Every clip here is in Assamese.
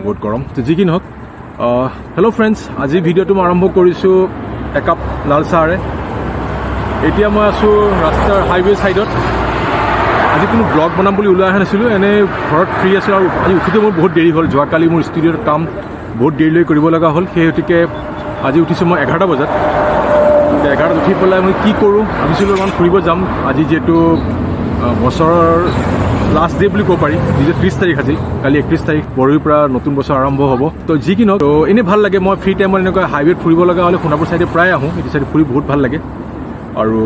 বহুত গৰম। তো যি কি নহওক, হেল্ল' ফ্ৰেণ্ডছ, আজি ভিডিঅ'টো মই আৰম্ভ কৰিছোঁ একাপ লাল চাহৰে। এতিয়া মই আছোঁ ৰাস্তাৰ হাইৱে ছাইডত। আজি কোনো ব্লগ বনাম বুলি ওলাই অহা নাছিলোঁ, এনেই ঘৰত ফ্ৰী আছিলোঁ আৰু আজি উঠোঁতে মোৰ বহুত দেৰি হ'ল। যোৱাকালি মোৰ ষ্টুডিঅ'ৰ কাম বহুত দেৰিলৈ কৰিব লগা হ'ল, সেই গতিকে আজি উঠিছোঁ মই 11টা বজাত। 11টাত উঠি পেলাই মই কি কৰোঁ ভাবিছিলোঁ, অকণমান ফুৰিব যাম। আজি যিহেতু বছৰৰ লাষ্ট ডে বুলি ক'ব পাৰি, যিটো 30 তাৰিখ আজি, কালি 31 তাৰিখ, পৰহিৰ পৰা নতুন বছৰ আৰম্ভ হ'ব। তো যি কি নহওক, তো এনেই ভাল লাগে। মই ফ্ৰী টাইমত এনেকুৱা হাইৱেত ফুৰিব লগা হ'লে সোণাপুৰ ছাইডে প্ৰায় আহোঁ। এইটো ছাইডে ফুৰি বহুত ভাল লাগে আৰু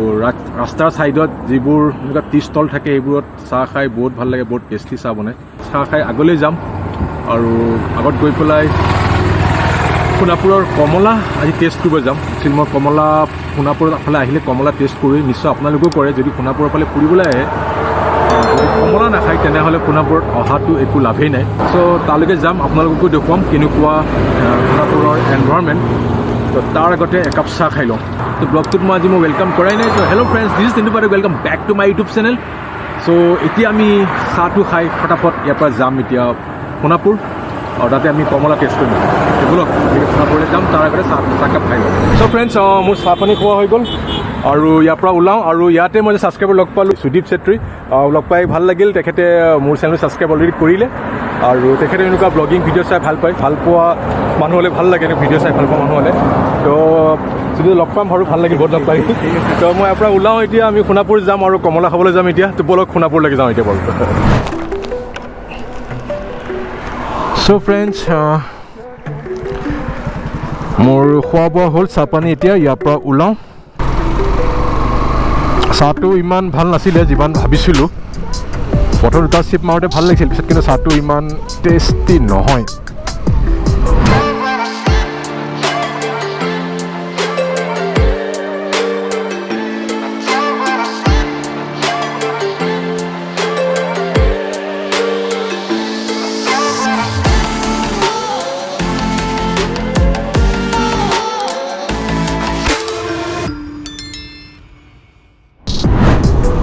ৰাস্তাৰ ছাইডত যিবোৰ এনেকুৱা টি ষ্টল থাকে, সেইবোৰত চাহ খাই বহুত ভাল লাগে, বহুত টেষ্টি চাহ বনায়। চাহ খাই আগলৈ যাম আৰু আগত গৈ পেলাই সোণাপুৰৰ কমলা আজি টেষ্ট কৰিব যাম। একচুৱেলি মই কমলা, সোণাপুৰৰ ফালে আহিলে কমলা টেষ্ট কৰোঁ। নিশ্চয় আপোনালোকেও কৰে। যদি সোণাপুৰৰ ফালে ফুৰিবলৈ আহে, যদি কমলা নাখায়, তেনেহ'লে সোণাপুৰত অহাটো একো লাভেই নাই। চ' তালৈকে যাম, আপোনালোককো দেখুৱাম কেনেকুৱা সোণাপুৰৰ এনভাইৰনমেণ্ট। তো তাৰ আগতে একাপ চাহ খাই লওঁ। তো ব্লগটোত মই আজি মই welcome কৰাই নাই। So hello friends, this is Tintu Pathak, welcome back to my YouTube channel. So এতিয়া আমি চাহটো খাই ফটাফট ইয়াৰ পৰা যাম এতিয়া সোণাপুৰ আৰু তাতে আমি কমলা টেষ্ট কৰিম। তো ব'লক, এতিয়া সোণাপুৰলৈ যাম, তাৰ আগতে চাহকাপ খাই লওঁ। চ' ফ্ৰেণ্ডছ, মোৰ চাহ পানী খোৱা হৈ গ'ল আৰু ইয়াৰ পৰা ওলাওঁ। আৰু ইয়াতে মই যে ছাবস্ক্ৰাইবাৰ লগ পালোঁ, সুদীপ চেত্ৰী। লগ পাই ভাল লাগিল। তেখেতে মোৰ চেনেলটো ছাবস্ক্ৰাইব অলৰেডি কৰিলে আৰু তেখেতে এনেকুৱা ব্লগিং ভিডিঅ' চাই ভাল পায়। ভাল পোৱা মানুহ হ'লে ভাল লাগে, এনেকুৱা ভিডিঅ' চাই ভাল পোৱা মানুহ হ'লে। তো যদি লগ পাম আৰু ভাল লাগিল বহুত লগ পাই। তো মই ইয়াৰ পৰা ওলাওঁ, এতিয়া আমি সোণাপুৰ যাম আৰু কমলা খাবলৈ যাম এতিয়া। তো ব'লক, সোণাপুৰলৈকে যাওঁ এতিয়া বাৰু। চ' ফ্ৰেণ্ডছ, মোৰ খোৱা বোৱা হ'ল, চাহপানী, এতিয়া ইয়াৰ পৰা ওলাওঁ। চাহটো ইমান ভাল নাছিলে যিমান ভাবিছিলোঁ। প্ৰথম দুটা চিপ মাৰোঁতে ভাল লাগিছিল, পিছত কিন্তু চাহটো ইমান টেষ্টি নহয়।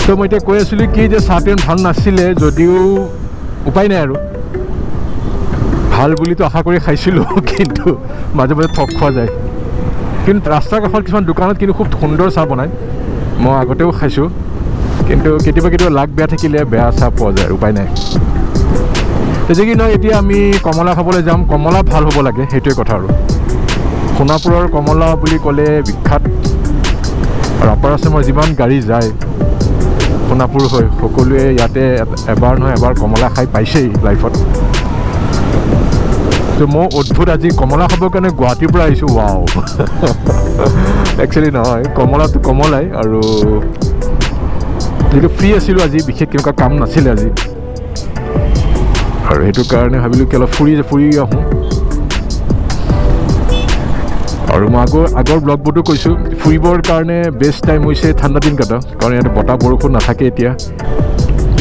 তো মই এতিয়া কৈ আছিলোঁ কি যে চাহটো ইমান ভাল নাছিলে যদিও উপায় নাই আৰু, ভাল বুলিতো আশা কৰি খাইছিলোঁ, কিন্তু মাজে মাজে ঠগ খোৱা যায়। কিন্তু ৰাস্তাৰ কাষত কিছুমান দোকানত কিন্তু খুব সুন্দৰ চাহ বনায়, মই আগতেও খাইছোঁ। কিন্তু কেতিয়াবা কেতিয়াবা লাক বেয়া থাকিলে বেয়া চাহ পোৱা যায় আৰু উপায় নাই। তো যি কি নহয়, এতিয়া আমি কমলা খাবলৈ যাম। কমলা ভাল হ'ব লাগে, সেইটোৱে কথা। আৰু সোণাপুৰৰ কমলা বুলি ক'লে বিখ্যাত আৰু আপাৰ আছামৰ যিমান গাড়ী যায় সোণাপুৰ হৈ, সকলোৱে ইয়াতে এবাৰ নহয় এবাৰ কমলা খাই পাইছেই লাইফত। তো মই অদ্ভুত, আজি কমলা খাবৰ কাৰণে গুৱাহাটীৰ পৰা আহিছোঁ। ৱাও, একচুৱেলি নহয়, কমলাটো কমলাই। আৰু যিহেতু ফ্ৰী আছিলোঁ আজি, বিশেষ কেনেকুৱা কাম নাছিলে আজি, আৰু সেইটো কাৰণে ভাবিলোঁ কি অলপ ফুৰি ফুৰি আহোঁ। আৰু মই আগৰ ব্লগবোৰতো কৈছোঁ, ফুৰিবৰ কাৰণে বেষ্ট টাইম হৈছে ঠাণ্ডা দিন কেইটা, কাৰণ ইয়াতে বতাহ বৰষুণ নাথাকে। এতিয়া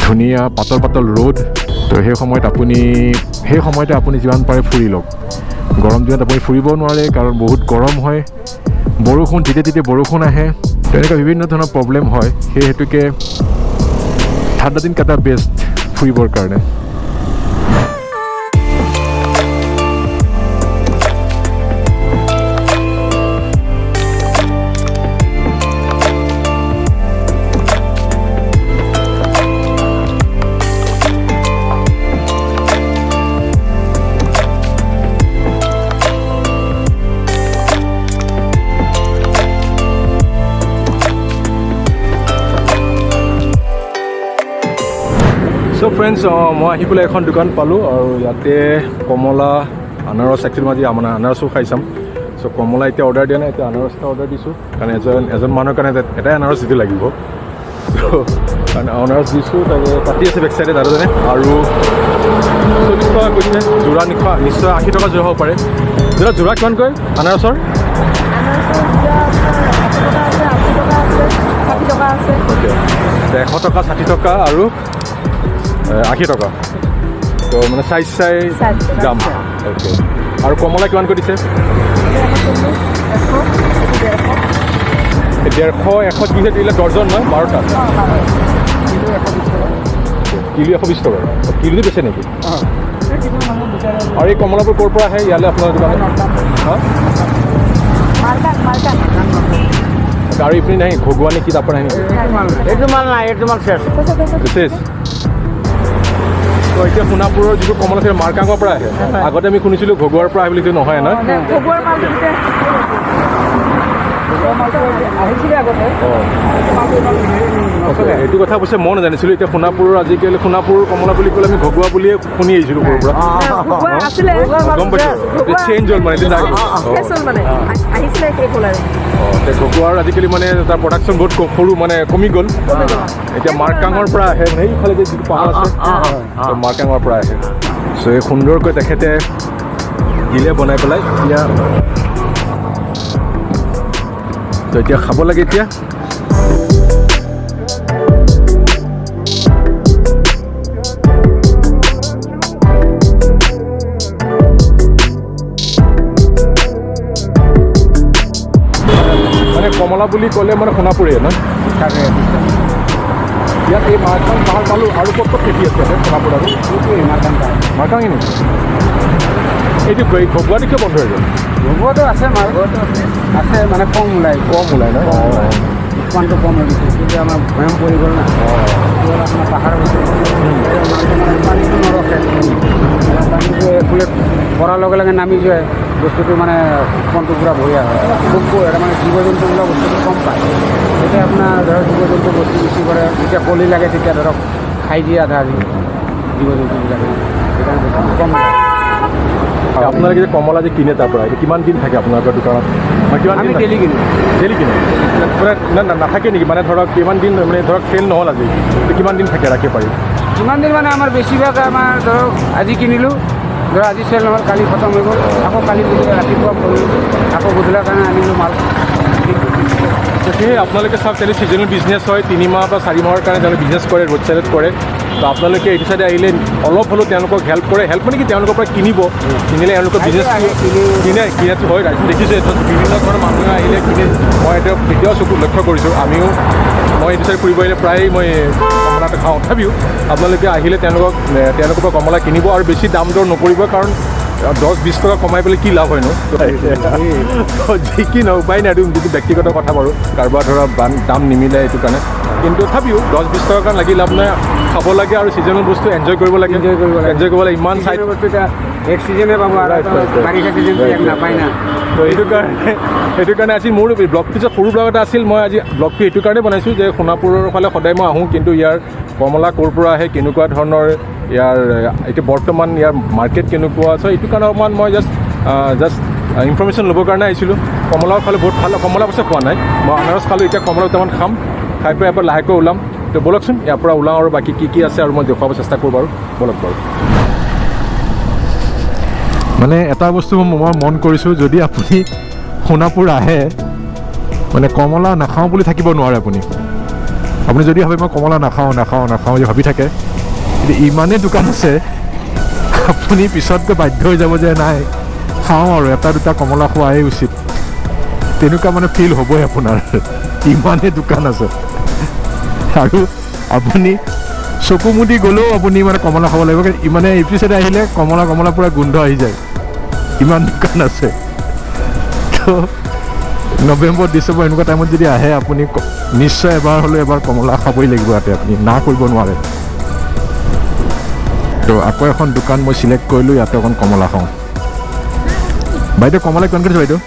ধুনীয়া পাতল পাতল ৰ'দ। তো সেই সময়তে আপুনি যিমান পাৰে ফুৰি লওক। গৰম দিনত আপুনি ফুৰিব নোৱাৰে, কাৰণ বহুত গৰম হয়, বৰষুণ যেতিয়া তেতিয়া বৰষুণ আহে, তেনেকুৱা বিভিন্ন ধৰণৰ প্ৰব্লেম হয়। সেই হেতুকে ঠাণ্ডা দিন কেইটা বেষ্ট ফুৰিবৰ কাৰণে। চ' ফ্ৰেণ্ডছ, মই আহি পেলাই এখন দোকান পালোঁ আৰু ইয়াতে কমলা, আনাৰস, একচুৱেলি মই আজি মানে আনাৰসো খাই চাম। চ' কমলা এতিয়া অৰ্ডাৰ দিয়া নাই, এতিয়া আনাৰস এটা অৰ্ডাৰ দিছোঁ, কাৰণ এজন এজন মানুহৰ কাৰণে এটাই আনাৰস যিটো লাগিব। চ' কাৰণ আনাৰস দিছোঁ, তাকে কাটি আছে বেক চাইডে দাদাজনে। আৰু 40 টকা কৈছে যোৰা, নিশা নিশ্চয় 80 টকা যোৰা হ'ব পাৰে। যোৰা যোৰা কিমান কয় আনাৰসৰ? আনাৰসৰ যোৰা আপোনাৰ 100 টকা আছে, 80 টকা আছে, 60 টকা আছে। অ'কে, 100 টকা, 60 টকা আৰু 80 টকা। তো মানে চাইজ চাই চাইজ চাই, দাম। অ'কে, আৰু কমলা কিমানকৈ দিছে? 140, 100, এইটো 150। 150, 100 দিছে দিলে ডৰ্জন নহয়, 12টা। অঁ, 12। কিলো 120 টকা। কিলো বেচে নেকি? আৰু এই কমলাবোৰ ক'ৰ পৰা আহে ইয়ালৈ আপোনাৰ দোকানত? হা? মাৰকাং মাৰকাং। আৰু এইপিনে নাহে ঘগুৱা নে কি, তাৰ পৰা নাহে নেকি? এইটো মাল নাই, এইটো মাল শেষ। বিশেষ তো এতিয়া সোণাপুৰৰ যিটো কমলা আছে মাৰকাঙৰ পৰা আহে। আগতে আমি শুনিছিলোঁ ঘগুৱাৰ পৰা আহে বুলি, কিন্তু নহয় ন? ঘগুৱাৰ মালটো তেতিয়া আহিছিলে আগতে। অঁ। মালটো ইমান হেৰি নচলে। এইটো কথা অৱশ্যে মই নাজানিছিলোঁ। এতিয়া সোণাপুৰৰ আজিকালি সোণাপুৰ কমলা বুলি ক'লে আমি ঘগুৱা বুলিয়ে শুনি আহিছিলোঁ সৰুৰ পৰা। ঘগুৱা আছিলে। গম পাইছোঁ, চেঞ্জ হ'ল মানে এতিয়া। শেষ হ'ল মানে, আহিছিলে, শেষ হ'ল আৰু। অঁ, এতিয়া ঘগুৱাৰ আজিকালি মানে তাৰ প্ৰডাকশ্যন বহুত সৰু মানে কমি গ'ল। এতিয়া মাৰকাঙৰ পৰা আহে, মানে সেইফালে যে যিটো পাহাৰ আছে, তো মাৰকাঙৰ পৰা আহে। চ' এই সুন্দৰকৈ তেখেতে দিলে বনাই পেলাই। এতিয়া তো এতিয়া খাব লাগে এতিয়া। মানে কমলা বুলি ক'লে মানে সোণাপুৰেই ন? তাকে। ইয়াত এই মাৰকাং পাহাৰ পালোঁ আৰু ক'ত ক'ত খেতি আছে ইয়াতে সোণাপুৰত আৰু? এইটোৱেই মাৰকাং পাহাৰ। মাৰকাঙে নেকি এইটো? ঘগুৱাটো কিয় বন্ধ হৈ গ'ল? ঘগুৱাটো আছে, মাল আছে, মানে কম ওলায়। কম ওলায় ন? কম ওলায়, উৎপাদনটো কম হৈ গৈছে। কিন্তু আমাৰ ভৈয়াম পৰি গ'ল না, এইটো হ'ল আপোনাৰ পাহাৰ হৈছে। মালটো মানে পানীটো নৰখে, পানীটো এফুলে পৰাৰ লগে লগে নামি যায় বস্তুটো, মানে উৎপাদনটো পূৰা বঢ়িয়া হয়। খুব এটা মানে জীৱ জন্তু বোলা বস্তুটো কম পায়। যেতিয়া আপোনাৰ ধৰক জীৱ জন্তু বস্তু বেছি কৰে, যেতিয়া কলি লাগে তেতিয়া ধৰক খাই দিয়ে আধা আধি জীৱ জন্তুবিলাকে, সেইকাৰণে বস্তুটো কম ওলায়। আপোনালোকে যে কমলা যে কিনে তাৰ পৰা, এইটো কিমান দিন থাকে আপোনালোকৰ দোকানত? মানে কিমান আমি দিন? ডেইলি কিনো। ডেইলি কিনে মানে নাথাকে নেকি? মানে ধৰক কিমান দিন, মানে ধৰক চেল নহ'ল আজি, এইটো কিমান দিন থাকে, ৰাখিব পাৰি? কিমান দিন মানে আমাৰ বেছিভাগ আমাৰ ধৰক আজি কিনিলোঁ, ধৰক আজি চেল নহ'ল, কালি খতম হৈ গ'ল, আকৌ কালি গধূলি ৰাতিপুৱা কৰিলোঁ, আকৌ গধূলাৰ কাৰণে আনিলোঁ মাল। তো সেয়ে আপোনালোকে চাওক, তেওঁলোকে ছিজনেল বিজনেছ হয়, 3 মাহ বা 4 মাহৰ কাৰণে তেওঁলোকে বিজনেছ কৰে, ৰোড ছাইডত কৰে। তো আপোনালোকে এইটো চাইডে আহিলে অলপ হ'লেও তেওঁলোকক হেল্প কৰে। হেল্প মানে কি, তেওঁলোকৰ পৰা কিনিব, কিনিলে তেওঁলোকৰ বিজনেছ আহে, কিনি। কিনে, কিনাটো হয়। ৰাইজ দেখিছোঁ, এইটো বিভিন্ন ধৰণৰ মানুহে আহিলে কিনে। মই এতিয়া এতিয়াও চকু লক্ষ্য কৰিছোঁ, আমিও মই এইটো চাইড ফুৰিব আহিলে প্ৰায় মই কমলাটো খাওঁ। তথাপিও আপোনালোকে আহিলে তেওঁলোকক তেওঁলোকৰ পৰা কমলা কিনিব আৰু বেছি দাম দৰ নকৰিব, কাৰণ 10-20 টকা কমাই পেলাই কি লাভ হয়নো? তো যি কি নহয়, উপায় নাই, এইটো যিটো ব্যক্তিগত কথা বাৰু, কাৰোবাৰ ধৰা দাম নিমিলে এইটো কাৰণে। কিন্তু তথাপিও 10-20 টকাৰ কাৰণে লাগি লাভ নাই। খাব লাগে আৰু ছিজনেল বস্তু এনজয় কৰিব লাগে। এনজয় কৰিব লাগে। এনজয় কৰিব লাগে। ইমান চাই চিজনৰ বস্তু এতিয়া এক চিজনে পাব আৰু Right. বাৰিষা চিজনটো এক নাপায় না। তো সেইটো কাৰণে আজি মোৰ ব্লগটো যে সৰু ব্লগ এটা আছিল, মই আজি ব্লগটো এইটো কাৰণে বনাইছোঁ যে সোণাপুৰৰ ফালে সদায় মই আহোঁ, কিন্তু ইয়াৰ কমলা ক'ৰ পৰা আহে, কেনেকুৱা ধৰণৰ ইয়াৰ এতিয়া বৰ্তমান ইয়াৰ মাৰ্কেট কেনেকুৱা, চ' এইটো কাৰণে অকণমান মই জাষ্ট ইনফৰ্মেশ্যন ল'বৰ কাৰণে আহিছিলোঁ। কমলাও খালোঁ, বহুত ভাল। কমলা অৱশ্যে খোৱা নাই, মই আনাৰস খালোঁ। এতিয়া কমলা দুটামান খাম, খাই পেলাই ইয়াৰ পৰা লাহেকৈ ওলাম। তো ব'লকচোন, ইয়াৰ পৰা ওলাওঁ আৰু বাকী কি কি আছে আৰু মই দেখুৱাব চেষ্টা কৰোঁ বাৰু। ব'লক বাৰু। মানে এটা বস্তু মই মন কৰিছোঁ, যদি আপুনি সোণাপুৰ আহে, মানে কমলা নাখাওঁ বুলি থাকিব নোৱাৰে আপুনি। আপুনি যদি ভাবে মই কমলা নাখাওঁ নাখাওঁ নাখাওঁ বুলি ভাবি থাকে, কিন্তু ইমানেই দোকান আছে, আপুনি পিছত গৈ বাধ্য হৈ যাব যে নাই, খাওঁ আৰু এটা দুটা কমলা খোৱাই উচিত। তেনেকুৱা মানে ফিল হ'বই আপোনাৰ, ইমানেই দোকান আছে। আৰু আপুনি চকু মুদি গ'লেও আপুনি মানে কমলা খাব লাগিব, মানে এইটো চাইডে আহিলে কমলা কমলা পূৰা গোন্ধ আহি যায়, ইমান দোকান আছে। তো নৱেম্বৰ ডিচেম্বৰ এনেকুৱা টাইমত যদি আহে আপুনি, নিশ্চয় এবাৰ হ'লেও এবাৰ কমলা খাবই লাগিব ইয়াতে, আপুনি না কৰিব নোৱাৰে। তো আকৌ এখন দোকান মই চিলেক্ট কৰিলোঁ, ইয়াতে অকণ কমলা খাওঁ। বাইদেউ, কমলা কিমান কৰিছে বাইদেউ?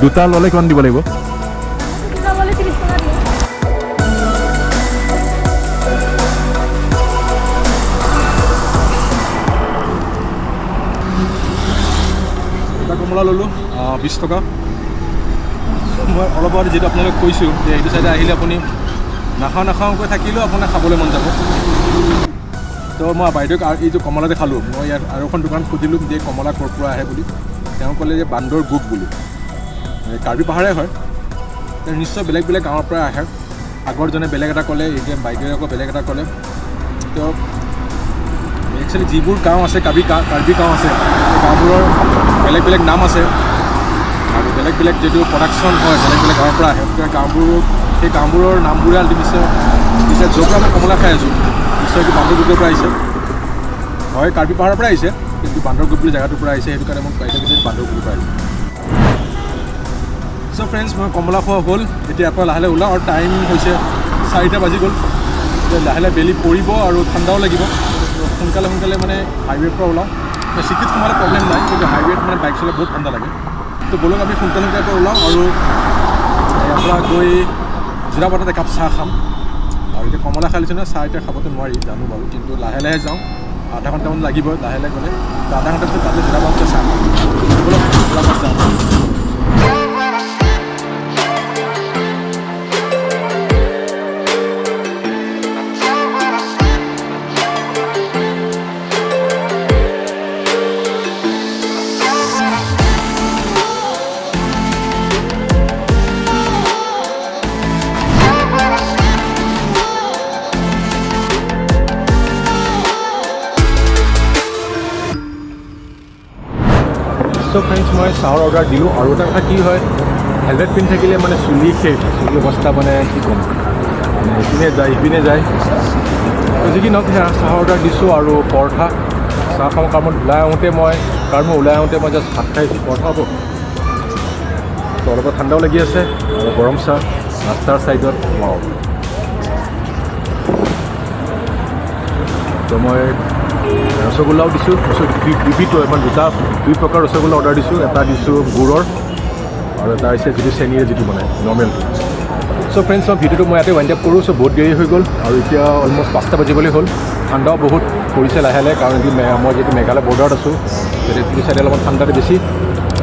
দুটা ল'লে কিমান দিব লাগিব? দুটা ল'লে 30 টকা দিয়ে। এটা কমলা ল'লোঁ 20 টকা। মই অলপ আগতে যিটো আপোনালোক কৈছোঁ যে এইটো চাইডে আহিলে আপুনি নাখাওঁ নাখাওঁকৈ থাকিলেও আপোনাৰ খাবলৈ মন যাব। তো মই বাইদেউক আৰু এইটো কমলাতে খালোঁ, মই ইয়াত আৰু এখন দোকানত সুধিলোঁ যে কমলা ক'ৰ পৰা আহে বুলি। তেওঁ ক'লে যে বান্দৰ গোপ বুলি, এই কাৰ্বি পাহাৰে হয়। তেওঁ নিশ্চয় বেলেগ বেলেগ গাঁৱৰ পৰা আহে। আগৰজনে বেলেগ এটা ক'লে, এতিয়া বাইদেৱে আকৌ বেলেগ এটা ক'লে। তো একচুৱেলি যিবোৰ গাঁও আছে, কাৰ্বি গাঁও আছে, সেই গাঁওবোৰৰ বেলেগ বেলেগ নাম আছে আৰু বেলেগ বেলেগ যিটো প্ৰডাকশ্যন হয় বেলেগ বেলেগ গাঁৱৰ পৰা আহে। সেই গাঁওবোৰ, সেই গাঁওবোৰৰ নামবোৰে আল্টিমেটলি এতিয়া য'ৰ পৰা আমি কমলা খাই আছোঁ, নিশ্চয় এইটো বান্দৰগুকৰ পৰা আহিছে। হয়, কাৰ্বি পাহাৰৰ পৰা আহিছে, কিন্তু বান্দৰগুৰি বুলি জেগাটোৰ পৰা আহিছে। সেইটো কাৰণে মোক বাইদেউ কৈছে বান্দৰগুৰিৰ পৰা আহিছে। চ' ফ্ৰেণ্ডছ, মই কমলা খোৱা হ'ল, এতিয়া আকৌ লাহে লাহে ওলাওঁ। আৰু টাইম হৈছে 4টা বাজি গ'ল। এতিয়া লাহে লাহে বেলি পৰিব আৰু ঠাণ্ডাও লাগিব। সোনকালে সোনকালে মানে হাইৱেৰ পৰা ওলাওঁ। চিটিত সোমালে প্ৰব্লেম নাই, কিন্তু হাইৱেত মানে বাইক চলাই বহুত ঠাণ্ডা লাগে। তো ব'লক আমি সোনকালে সোনকালে পৰা ওলাওঁ আৰু ইয়াৰ পৰা গৈ যোৰাবাটত একাপ চাহ খাম। আৰু এতিয়া কমলা খাই লৈছোঁ নহয়, চাহ এতিয়া খাবতো নোৱাৰি জানো বাৰু, কিন্তু লাহে লাহে যাওঁ। আধা ঘণ্টামান লাগিব লাহে লাহে গ'লে। তো আধা ঘণ্টাৰ পিছত তাতে যোৰাবাটতে চাহ খাম। ব'লক যোৰাবাট যাওঁ। চ' ফ্ৰেণ্ডছ, মই চাহৰ অৰ্ডাৰ দিলোঁ। আৰু এটা কথা কি হয়, হেলমেট পিন্ধি থাকিলে মানে চুলি শেষ, চুলি অৱস্থা মানে কি ক'ম, মানে ইপিনে যায় ইপিনে যায়। তো যি কি নহওক, সেয়া চাহৰ অৰ্ডাৰ দিছোঁ আৰু পৰঠা। চাহ খাওঁ কামত ওলাই আহোঁতে মই, কাৰণ মই ওলাই আহোঁতে মই জাষ্ট ভাত খাইছোঁ, পৰঠা হ'ব। তো অলপ ঠাণ্ডাও লাগি আছে আৰু গৰম চাহ ৰাস্তাৰ ছাইডত, ৱাও। তো মই ৰসগোল্লাও দিছোঁ, দুবিধ মানে দুই প্ৰকাৰ ৰসগোল্লা অৰ্ডাৰ দিছোঁ। এটা দিছোঁ গুৰৰ আৰু এটা হৈছে যিটো চেনিৰে যিটো বনায় নৰ্মেলটো। চ' ফ্ৰেণ্ডছ, মই ভিডিঅ'টো মই ইয়াতে ৱাইণ্ড আপ কৰোঁ। চ' বহুত দেৰি হৈ গ'ল আৰু এতিয়া অলমষ্ট 5টা বাজিবলৈ হ'ল। ঠাণ্ডাও বহুত পৰিছে লাহে লাহে, কাৰণ এইটো মই যিহেতু মেঘালয় বৰ্ডাৰত আছোঁ, সেইটো চাইডে অলপমান ঠাণ্ডাটো বেছি।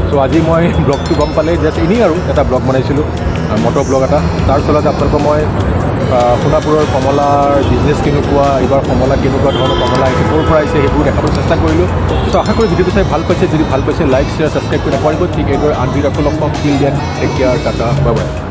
চ' আজি মই ব্লগটো গম পালেই, জাষ্ট এনেই আৰু এটা ব্লগ বনাইছিলোঁ, মটৰ ব্লগ এটা। তাৰ চলতে আপোনালোকক মই সোণাপুৰৰ কমলাৰ বিজনেছ কেনেকুৱা, এইবাৰ কমলা কেনেকুৱা ধৰণৰ কমলা আহিছে, ক'ৰ পৰা আহিছে, সেইবোৰ দেখাবলৈ চেষ্টা কৰিলোঁ। চ' আশা কৰোঁ ভিডিঅ'টো চাই ভাল পাইছে। যদি ভাল পাইছে, লাইক, শ্বেয়াৰ, ছাবস্ক্ৰাইব কৰি নাপাহৰিব। ঠিক এইদৰে আন ভিডিঅ' আকৌ লগ পাম। Till then, take care, tata, bye bye.